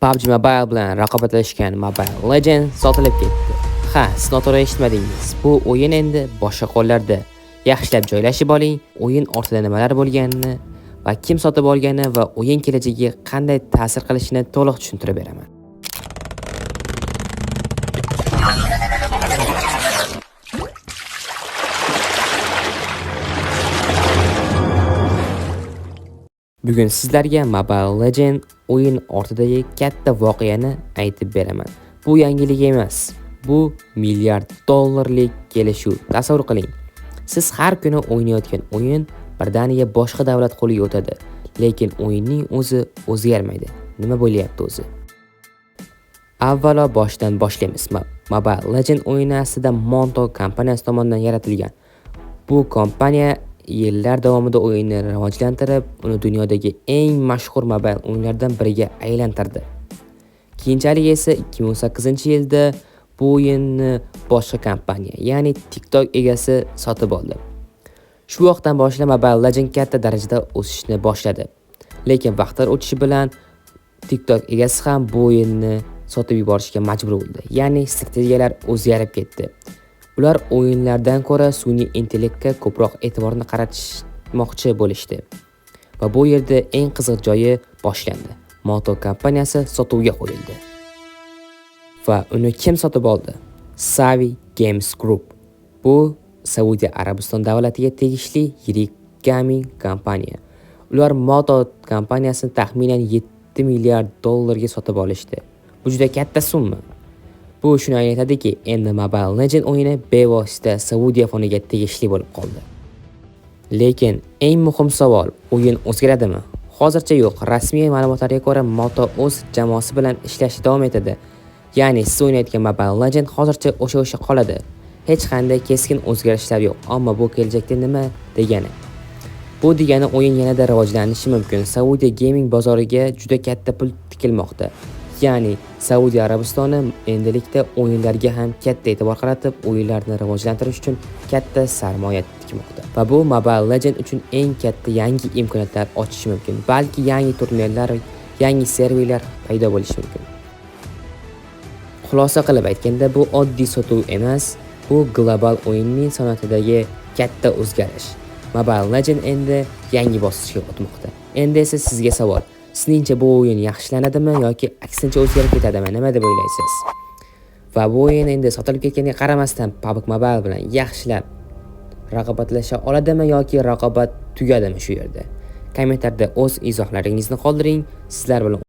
PUBG Mobile bilan raqobatlashgan Mobile Legends sotilib ketdi. Ha, siz noto'g'ri eshitmadingiz. Bu o'yin endi boshqa qo'llarda. Yaxshilab joylashib oling, o'yin ortida nimalar bo'lganini va kim sotib olgani va o'yin kelajagiga qanday ta'sir qilishini to'liq tushuntirib beraman. Bugun sizlarga Mobile Legends o'yin ortidagi katta voqeani aytib beraman. Bu yangilik emas. Bu milliard dollarlik kelishuv. Tasavvur qiling. Siz har kuni o'ynayotgan o'yin birdaniga boshqa davlat qo'liga o'tadi, lekin o'yinning o'zi o'zgarmaydi. Nima bo'lyapti o'zi? Avvalo boshidan boshlaymiz. Mobile Legends o'yini aslida Monto kompaniyasi tomonidan yaratilgan. Bu kompaniya yillar davomida o'yinni rivojlantirib, uni dunyodagi eng mashhur mobil o'yinlardan biriga aylantirdi. Keyinchalik esa 2018-yilda bu o'yinni boshqa kompaniya, ya'ni TikTok egasi sotib oldi. Shu vaqtdan boshlab Mobile Legends katta darajada o'sishni boshladi. Lekin vaqtlar o'tishi bilan TikTok egasi ham bu o'yinni sotib yuborishga majbur bo'ldi. Ya'ni strategiyalar o'zgarib ketdi. Ular o'yinlardan ko'ra sun'iy intellektga ko'proq e'tiborni qaratishmoqchi bo'lishdi. Va bu yerda eng qiziq joyi boshlandi. Moto kompaniyasi sotuvga qo'yildi. Va uni kim sotib oldi? Savi Games Group. Bu Saudiya Arabiston davlatiga tegishli yirik gaming kompaniya. Ular Moto kompaniyasini taxminan 7 milliard dollarga sotib olishdi. Bu juda katta summa. Bu shuni anglatadiki, endi Mobile Legends o'yini bevosita Saudiya fondiga tegishli bo'lib qoldi. Lekin eng muhim savol, o'yin o'zgaradimi? Hozircha yo'q. Rasmiy ma'lumotlarga ko'ra, Moto o'z jamoasi bilan ishlashda davom etadi. Ya'ni siz o'ynayotgan Mobile Legends hozircha o'sha qoladi. Hech qanday keskin o'zgarishlar yo'q, ammo bu kelajakda nima degani? Bu degani o'yin yanada rivojlanishi mumkin. Saudiya gaming bozoriga juda katta pul tikilmoqda. Ya'ni Saudiya Arabistoni endilikda o'yinlarga ham katta e'tibor qaratib, o'yinlarni rivojlantirish uchun katta sarmoya tikmoqda. Va bu Mobile Legends uchun eng katta yangi imkoniyatlar ochishi mumkin. Balki yangi turnirlar, yangi serverlar paydo bo'lishi mumkin. Xulosa qilib aytganda, bu oddiy sotuv emas, bu global o'yinning sanoatidagi katta o'zgarish. Mobile Legends endi yangi bosqichga o'tmoqda. Endi esa sizga savol. Sizningcha bu o'yin yaxshilanadimi yoki aksincha o'zgarib ketadimi? Nima deb o'ylaysiz? Va bu o'yin endi sotilib ketganiga qaramasdan PUBG Mobile bilan yaxshilab raqobatlasha oladimi yoki raqobat tugadimi shu yerda? Kommentarda o'z izohlaringizni qoldiring. Sizlar bilan